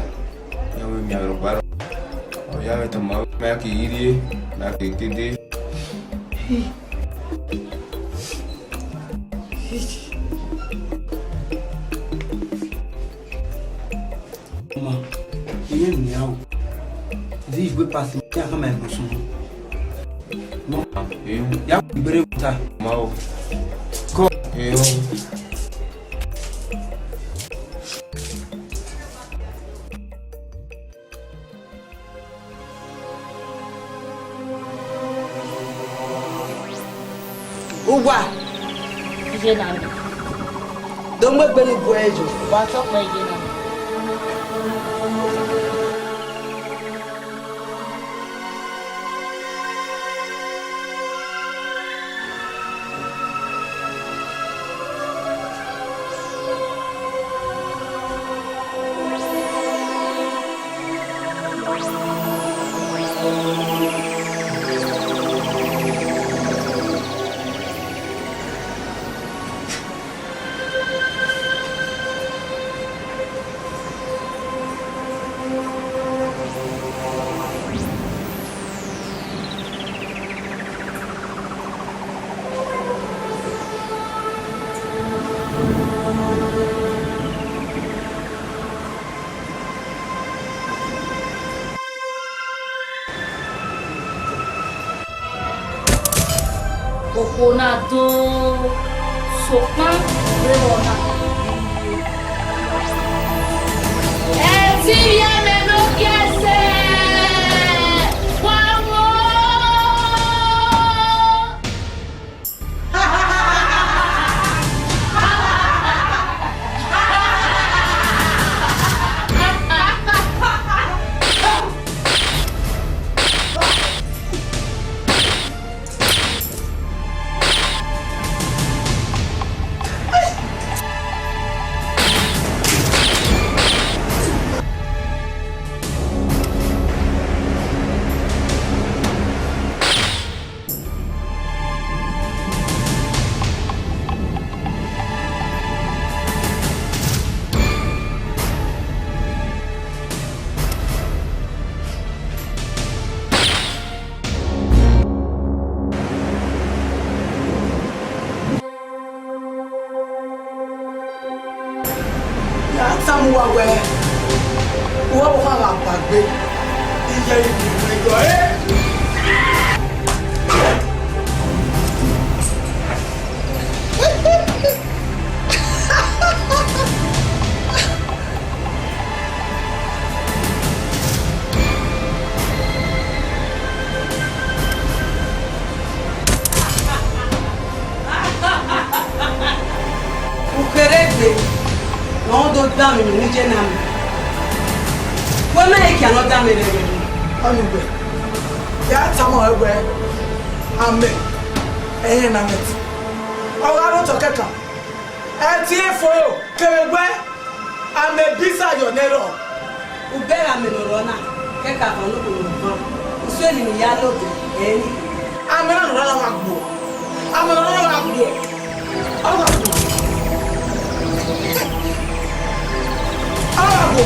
iran wẹ miẹn mwẹ rhọkpa rrọọ. Ọ ya mwẹ tama, ma ke ghi rrie, ma ke dede. Ọma, I ye miẹn o. Di igwe pasi, ya khama ẹre ne ọ sunu. Mọ, ya igbere vbe ota. Ma o. Kọ. Iyo. Uwa. Iye na mẹ. Do mu egbe ne u gu ẹre yo. Wa tọ kpẹre iye na mẹ. Okhuo na do, sokpan vbe vbọ na. Ẹtin ivbi amẹ ne ọ gie ẹsẹ, wa wọn. Wẹ, uwa vbe kha gha ba gbe, iye ẹre ne I wẹ yọ ẹre. Ukherhe egbe ne ọ do danmwẹ ne iye na mẹ. Wẹ mẹ i khian ne ọ danmwẹ rẹrẹ. Ọnii wẹ, ya tama ruẹ wẹẹ, amẹ, ẹrẹn ne a mwẹ ẹtin. Ọ gha rre otọ kẹkan, ẹtin efo ro kevbe wẹẹ, amẹ biza yọ nẹ rrọọ. Ubẹghe amẹ ne ọ rrọọ na, kẹkan ọvbokhan ne okhuo ne ọ van, usun eni ne I ya logbe, ẹ i re nii. Amẹ na ne ọ rrọọ na gha gbuọ. Amẹ na ne ọ rrọọ na gha gbuọ. Ọ gha gbuọ. Ọ gha gbuọ.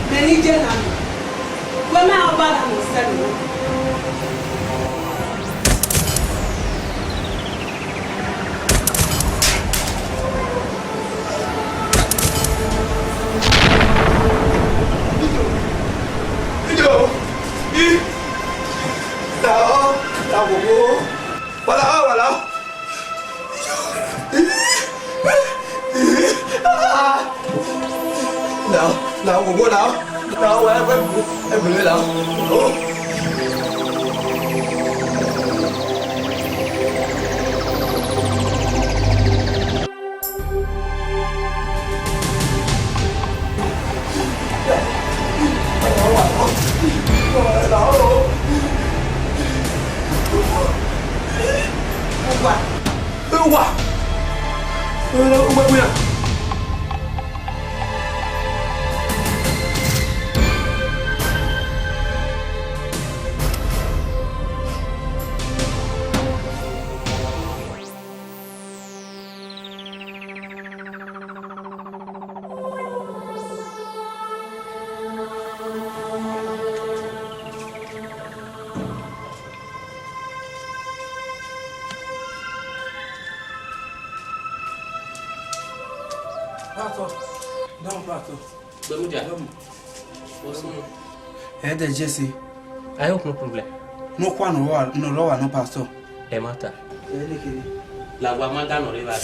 Mẹ ne iye na nọ, wẹ mẹ ọba na ne ọ sẹ vbe nọ. Ido, i, la, la, wo, wo, wala, wala. Lao, lao, wo, wo, lao. Lao, wa, ẹgbẹ, ẹgbẹ, lao. Oh. Uwa. Uwa. Uwa, uwa, uwa. Pastor, down, Pastor. Gbẹmudia. Down. What's wrong? Ẹ dẹ Jesse. I hope no problem. No kwa no wa, no rọ wa no, Pastor. Ẹ ma ta. Ẹ ne kere. La wa ma da nọ rre evba.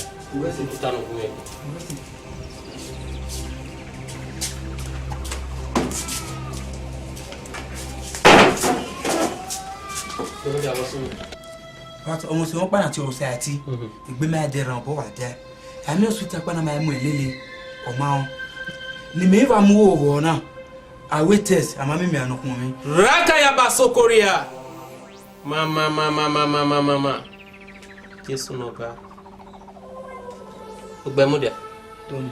Wẹ si. Kuta nọ gun ẹko. Wẹ si. Gbẹmudia, what's wrong? But ọmọ sẹ wọn kpa na ti ọmọ sẹ ati. Mhm. Egbe ma dẹ rhan obọ wa dẹ. Ami hospital kpa na ma mu ẹn lele, ọ ma rẹn. Ne imẹ i wa mu ro vbọ na, a wẹ test, a ma miẹn imian ne ọ khuọnmwi. Raka ya ba soko rria. Ma, ma, ma. Jesu ne Ọba. Ugbẹmudia. Tony.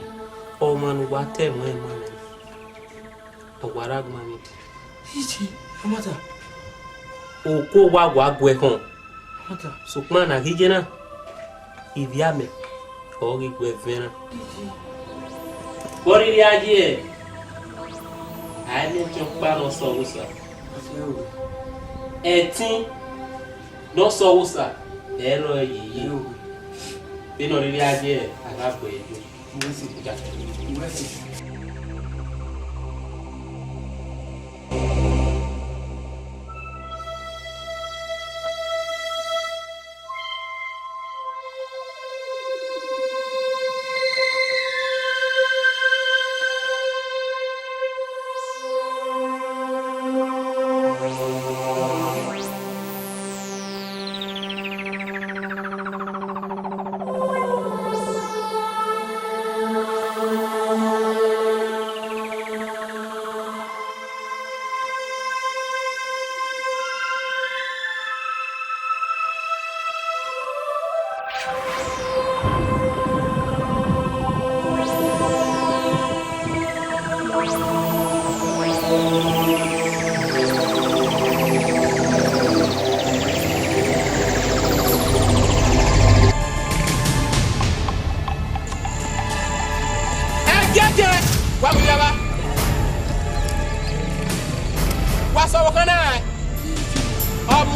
Ọmwa ne uwa ta ẹmwẹ ẹmwẹ nẹ, ọ wa rre agbọn mwẹ. Iji, Amata. Oko wa wa gu ẹkhọn. Amata. Sokpan ne a ghi ye na, ivbi amẹ ọ ghi gu ẹvẹn na. Iji. Vbe ọ rhirhi a ye, a i miẹn ẹtin ọkpa ne ọ sẹ ọghe Osa. Ẹtin ne ọ sẹ ọghe Osa, ẹ i rrọọ ye yi. Vbene ọ rhirhi a ye, a gha bu ẹre yo. Ẹgiẹgiẹ, wa mudia vba. Wa sẹ ọvbokhan na rae.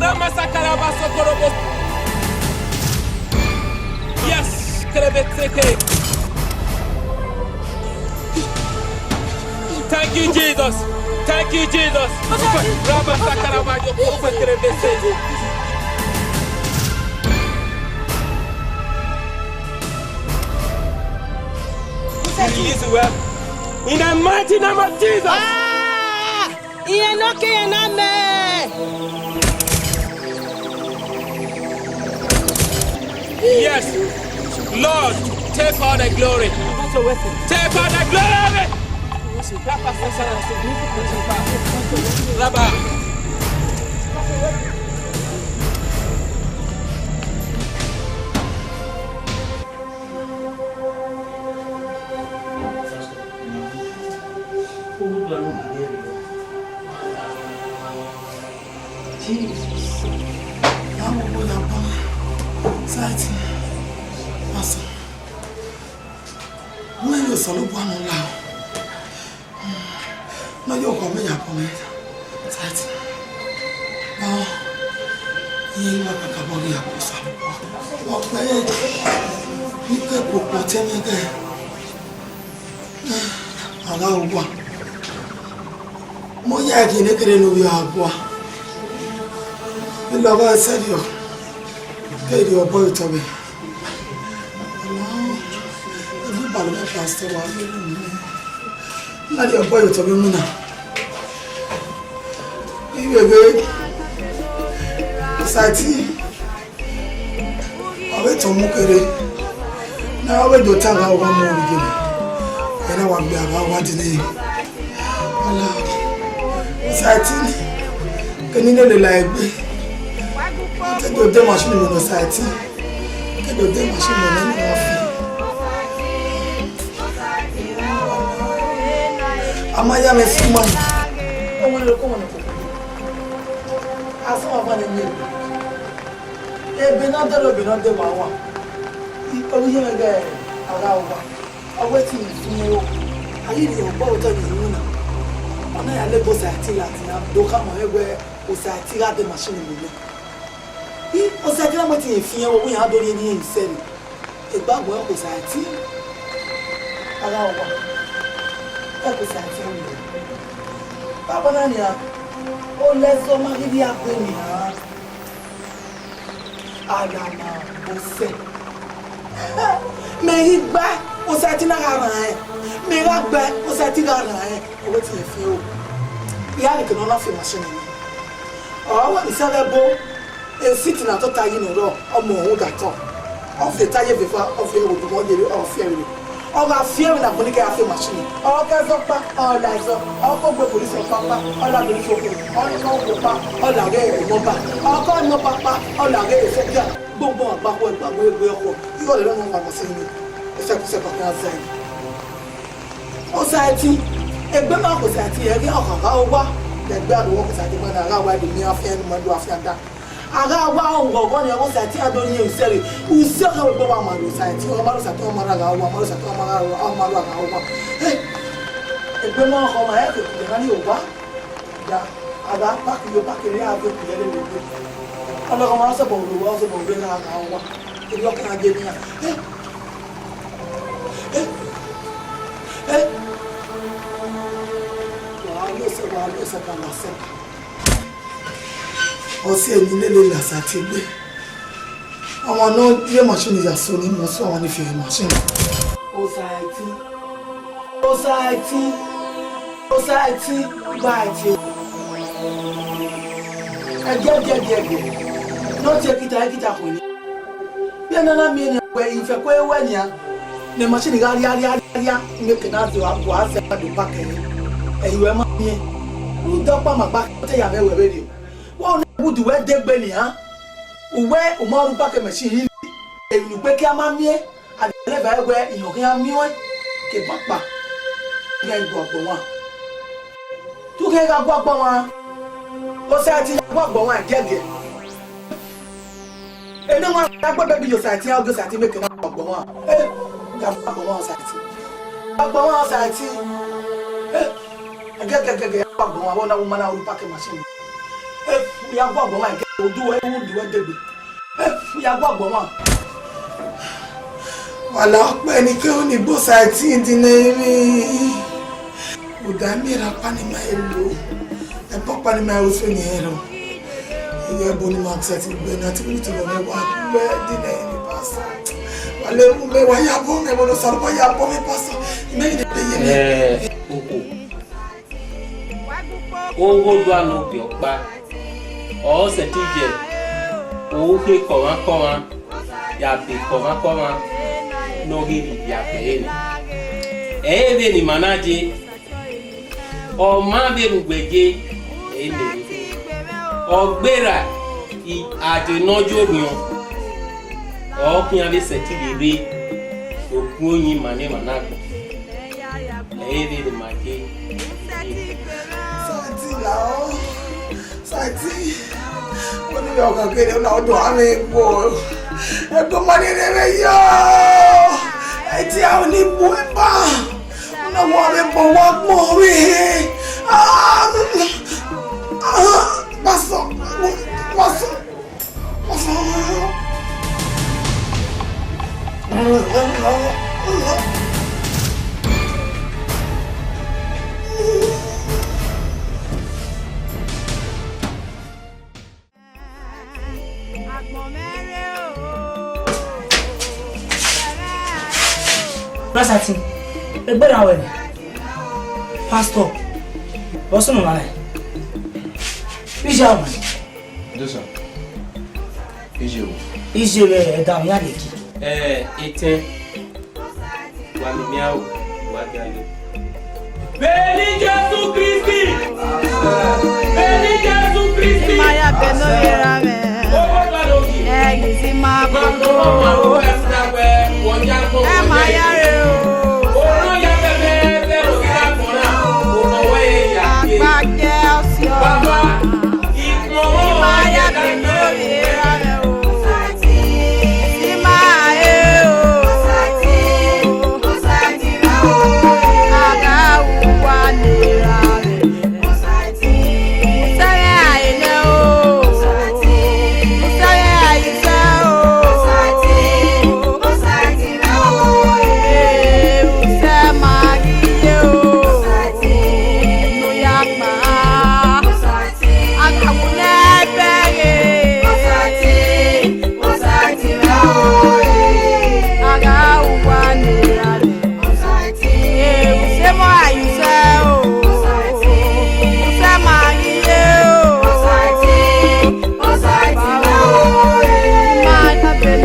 Ramasakaraba sokorobo. Yes, kerebeseke. Thank you, Jesus. Thank you, Jesus. Ramasakaraba yokorobo kerebese. Release well. In the mighty name of Jesus. Ah! Iran ne ọ ke iran na mẹ. Yes. Lord, take all the glory. Take all the glory. Rabba. Jesus. Vbe a mu obọ ya bọ mwẹ, Saiti. Pastor, wẹ ye Osanobua ne ọ la. Ne ọ ye owa mwẹ ya bọ mwẹ, Saiti. Ọ, iye ima kakabọ ghi ya bọ Osanobua. Ọ kpẹre, I ke kpokpo te mwẹ ghe. A gha ru owa. Mẹ ọ ya gie ne kherhe ne ovbi a gua. I lọghọ ẹsẹrriọ, ke rhie obọ ye otọ mwẹ. Eva balọ mwẹ, Pastor, wa rhie ru mwẹ. Na rhie obọ ye otọ mwẹ na. Ivbe vbe Saiti. Ọ vbe tọn mu kherhe, ne ọ vbe do ta gha owa mu vbe iyẹn, ẹ na wa gbe a gha owa dee nẹ. Ọla, Saiti, kene I lele la egbe, te do de machine mu nọ Saiti, te do de machine mu nọ ne ọ fi. A ma ya mwẹ fi ma. Ọmọ ne ko mọ ne ko. A sọ ọmọ ne mi. Ebe ne ọ dẹrẹ obọ ne ọ de wa wa. Ovbi iye mwẹ ghẹ a gha owa. Ọ wẹ te I fi ẹre o. A ghi rhie obọ otọ ye iwinna. Ọ na ya lele Osaiti ladian, do khama mwẹ wẹ Osaiti gha de machine mu nẹ. I, Osaiti na wẹ te I fi ẹre o, wẹ iran do rhie ne iran sẹ nẹ. Egbe agbọn ẹko Osaiti. A gha owa. Ẹko Osaiti a rhie. Baba na nian, olẹzọ ma ghi rhie agbọn nian. Alama osẹ. Mẹ ghi gbae, Osaiti na gha rran ẹn. Mẹ gha gbae, Osaiti gha rran ẹn. Ọ wẹ te I fi ẹre o. I gha rhie eke ne ọ na fi machine nẹ. Ọ wẹ ne I sẹ vbe ẹbo, esiti ne a tota yi ne ọ rrọọ, ọmọ rhunmwuda otọ. Ọ fi eta ye vbe eva, ọ fi ẹre vbe oduma, ọ ye vbe, ọ fi ẹre vbe. Ọ gha fi ẹre vbe ne agbọn nii ke a fi machine. Ọ kẹ zẹ ọkpa, ọ la ẹzọ. Ọ kẹ ogbe police ọkpa kpa, ọ la police okhuo. Ọ kẹ okhuo kpa, ọ la ghe emọba. Ọ kẹ emọba kpa, ọ la ghe esoja. Gbogbo agbakhuẹ gba gbe egbe ọkhuọ. Igho rẹ ne ọ wa machine nii. Ẹsẹkẹsẹ kọkẹ a zẹ. Osaiti, egbe ma Osaiti, ẹghe ọ gha gha owa, ẹgbe a do wẹ Osaiti ma na gha wa do miẹn afian, ma do afian da. A gha wa oghọghọ ni, Osaiti a do yin usẹ rre, usẹ ọghe wẹ egbe wa ma do Osaiti, ọ ma do Osaiti, ọ ma ra gha owa, ọ ma do Osaiti, ọ ma ra, ọ ma ra gha owa. Eh, Egbe ma khọ ma, ẹ ke kugbe na ni owa. Ya, a gha park yo, park ere a gbe kugbe lele egbe. Ọlọghọmwa, ọ zobọ ro, ọ zobọ ro gha gha owa. Erriọ ọ ke gha gie ne iran. Eh, eh, eh. Wa lo sẹ, wa lo sẹ, ka la sẹ. Ọ si ẹre ne I lele la sa tie egbe. Ọmwa ne ọ rhie machine ya so ne imẹ, ọ sẹ ọmwa ni fi machine. Osaiti, Osaiti, Osaiti, ba ẹtin. Ẹgiẹgiẹgiẹgiẹ, ne ọ tie kita, kita khuẹnẹ. Vbene a na miẹn nian wẹẹ, ifẹko ẹre wẹ nian, ne machine gha rhia, rhia, rhia, rhia, imeke na zẹ, wa, wa zẹ, wa do park ẹre. Ẹi wẹ ma miẹn. Rhunmwuda ọkpa ma gba te ya mwẹ wẹ vberriọ. Wẹ ọna wudu wẹ degbe nian, uwẹ u ma rre park machine ni, emwi ne ukpeke a ma miẹn, a de leva ẹre wẹ iyọn khian miẹn ọẹn, ke banba kpa, ighẹ gua agbọn ọmwa. Te u khian gha gua agbọn ọmwa, Osaiti ya gua agbọn ọmwa giẹgiẹ. Ene ọmwa gha gbe baby ye Osaiti, ọ gie Osaiti make na gua agbọn ọmwa. Eh, ya gua agbọn ọmwa Osaiti. Gua agbọn ọmwa Osaiti. Eh, ẹgẹgẹgẹgẹ ya gua agbọn ọmwa, vbọ na wo ma na rre park machine. Eh, ya gua agbọn ọmwa ẹgẹ, odu wẹ, odu wẹ degbe. Eh, ya gua agbọn ọmwa. Wa la ọkpẹ ni ke uni gbe Osaiti di ne emwi. Uda miẹn erha ọkpa ni ma he lo, ẹbọ ọkpa ni ma he so ni ẹrọ. Iye ẹbọ ni ma Osaiti gbe na, te unu te lọ ne wa gbe di ne emwi, pastor. Wa le mu mẹ, wa ya bọ mwẹ, ẹbọ ne Osanobua ya bọ mwẹ, pastor. Imẹ ghi de ye mẹ. Eh, koko. Ogho dua ne ogie ọkpa, ọ sẹtin ye ukhe kọmwa kọmwa, ya be kọmwa kọmwa ne ọ ghi rhie ivia kẹre nẹ. Ẹ i re vbene ima na ye, ọ ma vbene uwẹ ye, ẹ i mẹ vbe. Ọ gberra, a de ne ọ ye orhiọn, ọ khian vbe sẹtin ghi rre, okun oyin ima ne emwa na gbẹn. Ẹ i re vbene ima ye. Saiti la o, Saiti, wẹ ne ọ gha gele na, ọ do ame egbe o. Ẹgbẹe ọmwa ni rre vbe yo, ẹdia ni bu ẹba, na wa vbe bọ wa gbọn vbe he. Ah, ah, pastor, pastor. Brother Saiti, egbe na wẹ nẹ? Pastor, vbọ sunu mwa nẹ? Vbe iye ọmwa nẹ? Joseph, iye wo? Iye vbe ẹdẹ ọmwa ya leki. Eh, etẹn. Wa miẹn o, wa gia yo. Vbene Jesu Kristi! Vbene Jesu Kristi! Ima ya bẹ ne ovbi erha mwẹ. Owo gha do yi. Ẹ ghi si ma koko.